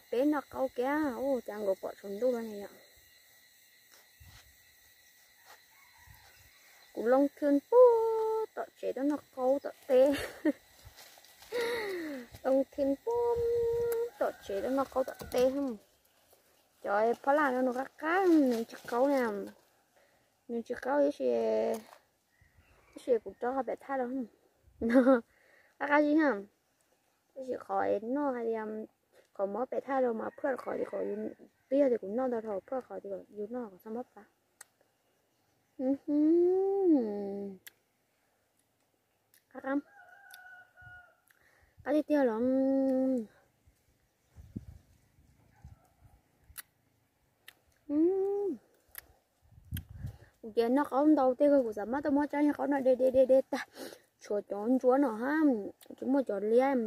Peb noj qaub kiag, ua cas nkaus pom tsaus ntuj no ne yom. Kuv loo thwj puag tom tsev tuaj noj qaub tom teb. Loo thwj puag tom tsev tuaj noj qaub tom teb. Cov phob laj no nws qab qab, nws tsis qaub na. Nws tsis qaub tab sis, tab sis kuv rov qab pem thaj los. Qab qab zib na. Tab sis qhov noj hais tias, qhov muab pem thaj los mas phaj qhov tias kom yus, twb yog tias kuv noj ntau dhau phaj qhov tias kom yus noj kom txhob mob plab. Qab, qab tiag tiag los. Kuv ces noj qaub ntau tej, kuv xav mas tuaj muab tsab nyuag qaub no de de de de tag, tshuav cov ntsuab no hab, tsis muaj cov liab,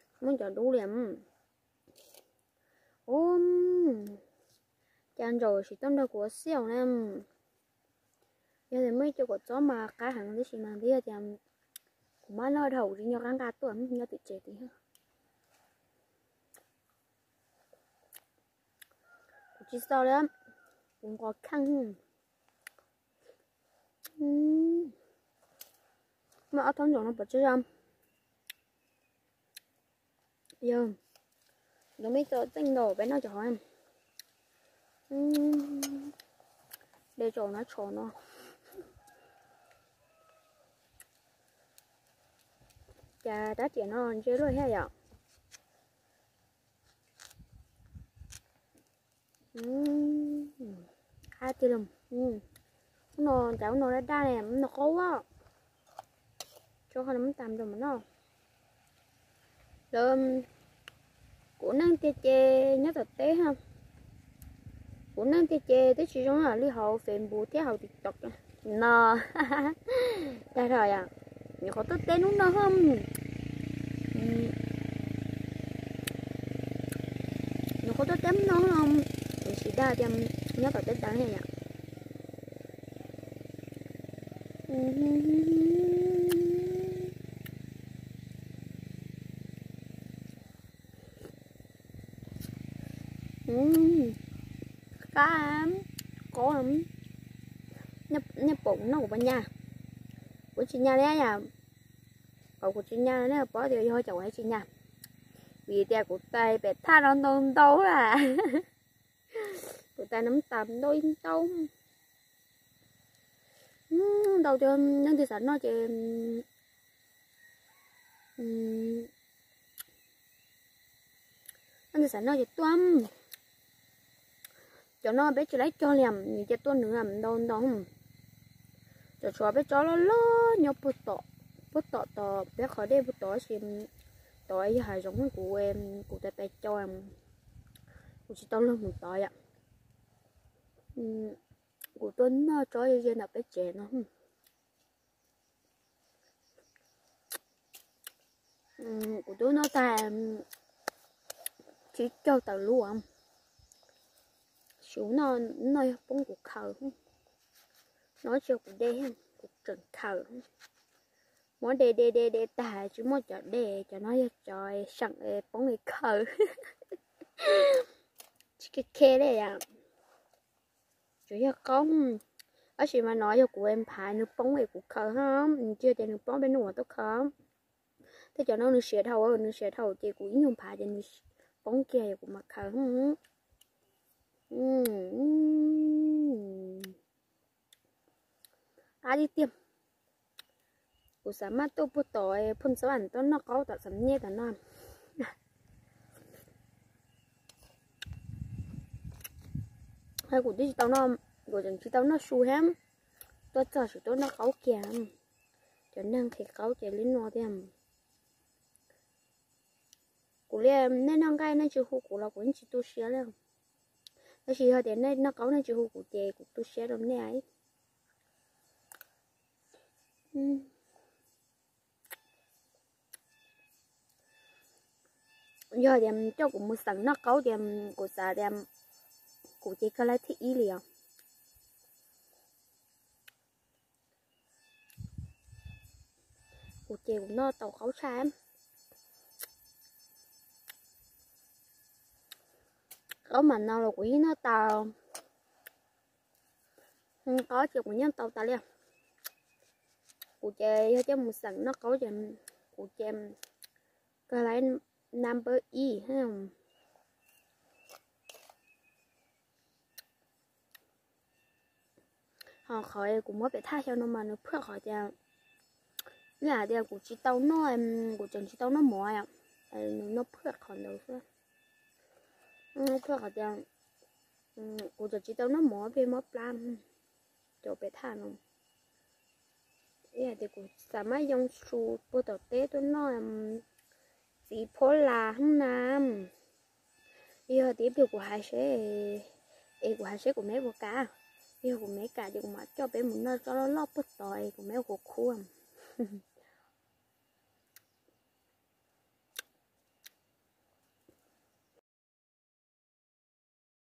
tsis muaj cov dub li. Ua cas ntsaum tsis tau nrog kuv ua xij na. Yog tias muaj ib co kaum txob mas qab heev tib si mas twb yog tias kuv mab noj dhau kuv tsis nco qab nqa tuaj nyob tim tsev tid. Kuv tsis xav li, kuv nqos kheej. Muaj ob tsob ntsaum no pom tsawg zog. Yog, yog muaj ib txoj txeej ntau peb noj cov hov. De tsaus no tshov no. Cas rab riam no ntse luaj thiab yom. Qab tiag li. Ub no cas ub no daj daj ne, ub no qaub. Tso qhov no muab tas rau mas noj. Lawv, kuv neej tiag ces nyob tom teb, kuv neej tiag ces twb tsis zoo li hauv Facebook thiab hauv TikTok no. Tag dhau yom, nyuam qhuav tuaj teb hnub no. Nyuam qhuav tuaj teb hnub no, kuv tsis dag tias nyob tom teb tas yom. Qab, qaub. Nej pom kuv noj kuv puas nyas? Kuv tsis nyas li yom. Pom kuv tsis nyas nej paub tias yog cas kuv tsis nyas. Vim tias kuv tais pem thaj no ntau ntau lawm. Kuv tais no tas ntau ntau. Ntau tiag, leej twg xav noj ces leej twg xav noj ces tuaj. Cov no peb tsis laib cog li, nws cia tuaj nws ntau ntau. Cov tshuav peb tsob loj loj nyob puag tom, puag tom tod peb qhov dej puag tod sis, tod yog hav zoov kuv, kuv tais tais cov, kuv tsis tau luag mus tod yom. Kuv tuaj noj tsob ze ze ntawm peb tsev no. Kuv twb noj tag tsib caug tawm lub, suv no, no yog poob kuv khaws, no tsis yog kuv de, kuv tseem khaws. Muab de de de de tag tsis muaj cov de, cov no yog cov seem poob li khaws. Tsis khe khe li yom. Tsuas yog qaub, tab sis mas no yog kuv phav nws poob es kuv khaws, nws tsis yog tias nws poob peb nus tuaj khaws. Tej cov no nws siav dhau, nws siav dhau ces kuv ib nyuag phav ces nws poob kiag es kuv mam khaws. Qab tiag tiag. Kuv xav maj tuaj puag tom Phooj Xab Vam tuaj noj qaub tom Xam Nyej tom no. Kuv twb tsis tau noj, kuv tseem tsis tau noj su thiab, tuaj txog tseem tuaj noj qaub kiag. Cov neeg nqhis qaub ces li no tiag. Kuv li nej noj nqaij nej tsis hu kuv los kuv yeej tsis tu siab li. Tab sis yog tias nej noj qaub nej tsis hu kuv ces kuv tu siab rau nej. Yog tias coj kuv mus xeem noj qaub ces kuv xav tias kuv ces kawg laib thib ib li os. Kuv ces kuv noj tau qaub tshaj. Qaub mam no los kuv yeej noj tau. Qaub ces kuv nyob tau tas li. Kuv ces yog coj mus xeem noj qaub ces kuv ces kawg li number ib. Ho qhov kuv muab pem thaj xyoo no mas nws phwj qhov tias, yam hais tias kuv tsis tau noj, kuv tseem tsis tau noj mov, nws noj phwj qhov ntawd xwb. Phwj qhov tias kuv tseem tsis tau noj mov pem mob plab, cov pem thaj no. Yam tias kuv xav mas yoo su puag tom teb tuaj noj txiv phob las hab na. Yog tias ib pliag kuv hais seb, es kuv hais seb kuv me puas kam. Yog kuv me kam ces kuv mam coj peb mus noj tsob loj loj puag tod es kuv me ua kuv khub.